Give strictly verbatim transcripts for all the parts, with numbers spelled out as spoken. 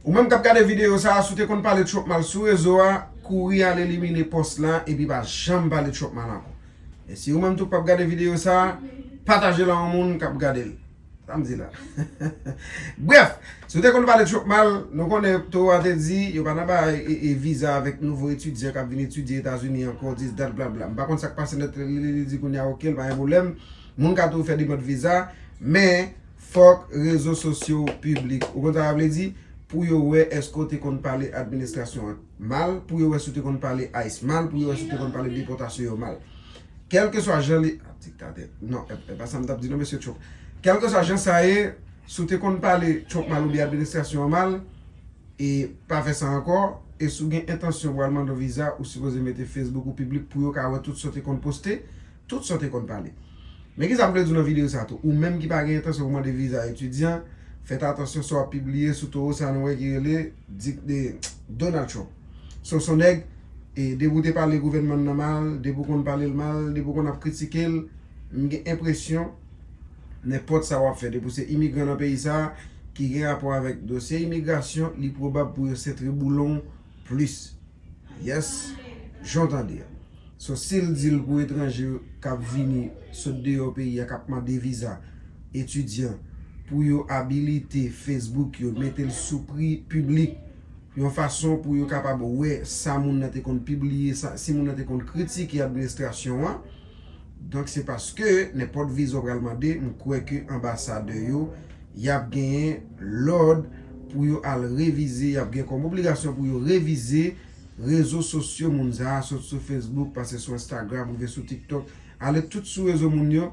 Ou menm k ap gade videyo sa a, si w te konn pale Trump mal sou rezo a, kouri al elimine pòs la epi pa janm pale Trump mal ankò. E si ou menm tou k p ap gade videyo sa a, pataje l a yon moun k ap gade l. Sa m di la. Brèf, si w te konn pale Trump mal, nou konnen Towo a te di yo pa nan bay e, e, viza avèk nouvo etidyan k ap vin etidye Etazini ankò, dis dat, blabla. M pa konn sa k pase nèt, li, li, li di kounye a, oke, l pa gen pwoblèm. Moun ka tou fè demann viza, men fòk rezo sosyo piblik. Ou konn sa sa vle di? Pou yo wè èske w te konn pale administrasyon an mal, pou yo wè si w te konn pale ice mal, pou yo wè si w te konn pale depòtasyon yo mal. Kèlkeswa jan li, ah, diktatè. Non, e, e pa sa m t ap di non, mesye Trump. Kèlkeswa jan sa ye, si w te konn pale Trump mal oubyen administrasyon an mal, e pa fè sa ankò, e si w gen entansyon pou al mande yon viza, ou sipoze mete Facebook ou piblik pou yo ka wè tout sa w te konn poste, tout sa w te konn pale. Men ki sa m vle di w nan videyo sa tou. Ou menm ki pa gen entansyon pou mande viza etidyan, fèt atansyon sa w ap pibliye sou Towo sa nou wè ki rele Dik-, de, Donald Trump. So, s on nèg, e, depi w te pale gouvènman nan mal, depi w konn pale l mal, depi w konn ap kritike l, m gen enpresyon nenpòt sa w ap fè, depi w se imigran nan peyi sa a, ki gen rapò avèk dosye imigrasyon, li pwobab pou yo sentre boulon plis. Yes, jan w tande a. So, si l di l pou etranje k ap vini sot deyò peyi a, k ap mande viza etidyan, pou yo abilite Facebook yo, mete l sou pri piblik, yon fason pou yo kapab wè sa moun nan te konn pibliye, sa, si moun nan te konn kritike administrasyon an. Donk, se paske nenpòt viza w pral mande, m kwè ke anbasadè yo, y ap genyen lòd pou yo al revize, y ap gen kòm obligasyon pou yo revize rezo sosyo moun sa a, sot sou Facebook, pase sou Instagram, rive sou TikTok, ale tout sou rezo moun yo,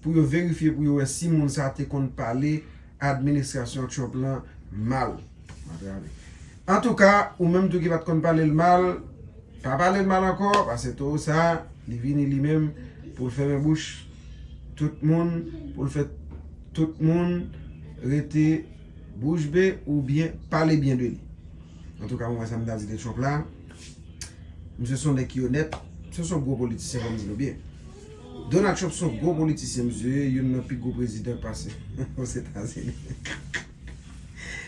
pou yo verifye, pou yo wè si moun sa a te konn pale administrasyon Trump lan mal. Antouka, ou menm tou ki pa t konn pale l mal, pa pale l mal ankò, paske Towo sa, li vini li menm pou l fèmen bouch tout moun, pou l fè tout moun rete bouch be oubyen pale byen de li. Antouka, mwen wè sa m ta di de Trump la. Misye se yon nèg ki onèt, misye se yon gwo politisyen, fò m di nou byen. Donald Trump se yon gwo politisyen, misye, youn nan pi gwo prezidan k pase Ozetazini.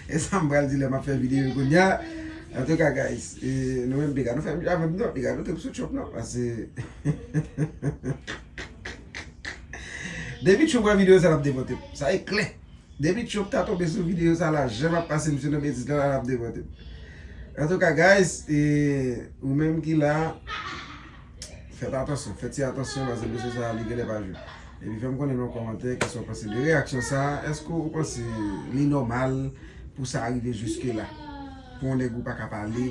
E sa m pral di lè m ap fè videyo kounye a. Antouka, guys, e, nou menm piga nou fè avè m non, piga nou trip sou Trump non, paske depi Trump wè videyo sa l ap depote m. Sa e klè. Depi Trump ta tonbe sou videyo sa la, jan m ap pase misye nan betiz la, l ap depote m. Antouka, guys, e, ou menm ki la, fèt atansyon, fè ti atansyon, paske mesye sa a, li genlè pa jwe. Epi fè m konnen nan kòmantè, kisa w panse de reyaksyon sa a. Èske w panse li nòmal pou sa rive jiske la? Pou yon nèg ou pa ka pale,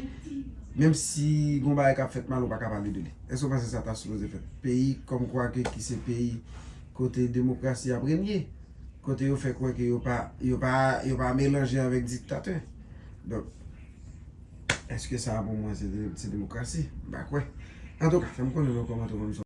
menm si gon bagay k ap fèt mal, ou pa ka pale de li. Èske w panse sa ta sipoze fèt? Peyi, kòmkwa ke ki se peyi kote demokrasi ap renye, kote yo fè kwè ke yo pa, yo pa, yo pa melanje avèk diktatè. Donk, èske sa pou mwen se de-, se demokrasi? M pa kwè. Antouka, fè m konnen nan kòmantè pou nou